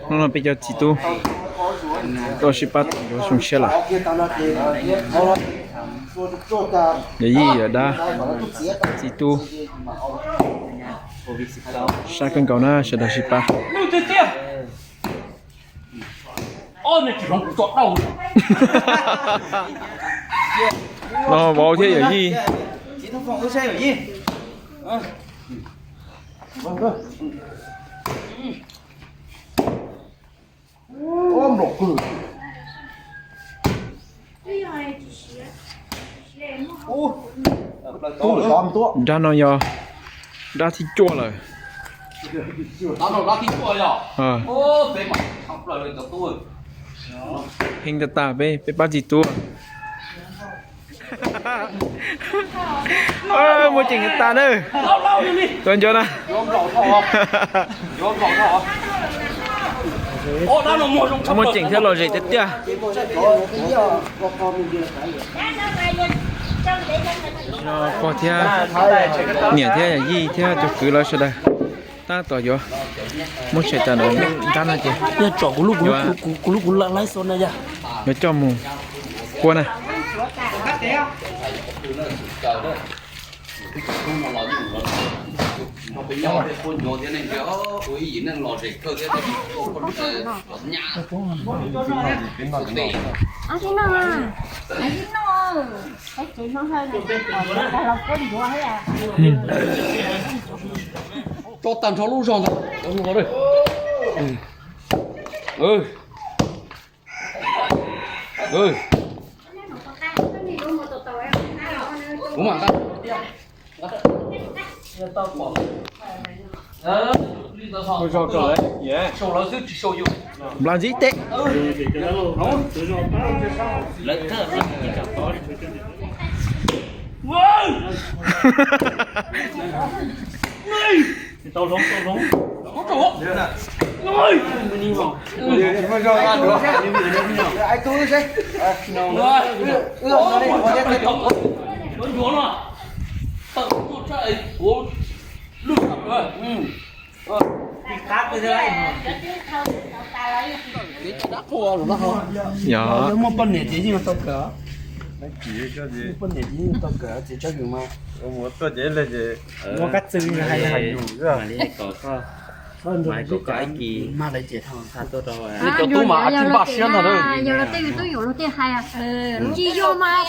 Hnub no peb cov txiv tub tuaj sib pab tos yuav zoo siab lawm. Yawm yij yawm dab, txiv tub, sab kawg nkaus na sawv daws sib pab. No vauv thiab yawm yij. Dab no yog dab thib cuaj lawm. Heev tas tas peb, peb pab txiv tub. Muaj ceem tas na. Tuaj nco na. Muaj ceem thiab lom zem tiag tiag. Pog thiab niam thiab yij thiab cov kwv lawv sawv daws tab tom yuav muab tshais tas ntawm dab no ces yuav, kuv lub kuv laib xo na yog yuav coj mus kuaj na. Tso tag nrho lub zog ntawd. Nplas ntxiv teb. Yog muaj poj niam ces yeej tau kawm. Muaj poj niam ces yeej tau kawm, txiv Tsab Hwm mas muaj kab txw hais yus. Mas lawv ces thaum txhaj tuaj rau cov tub mas tsis npaj siab ntag. Yog los tej tub yuav luag tej hais, tsis yog mas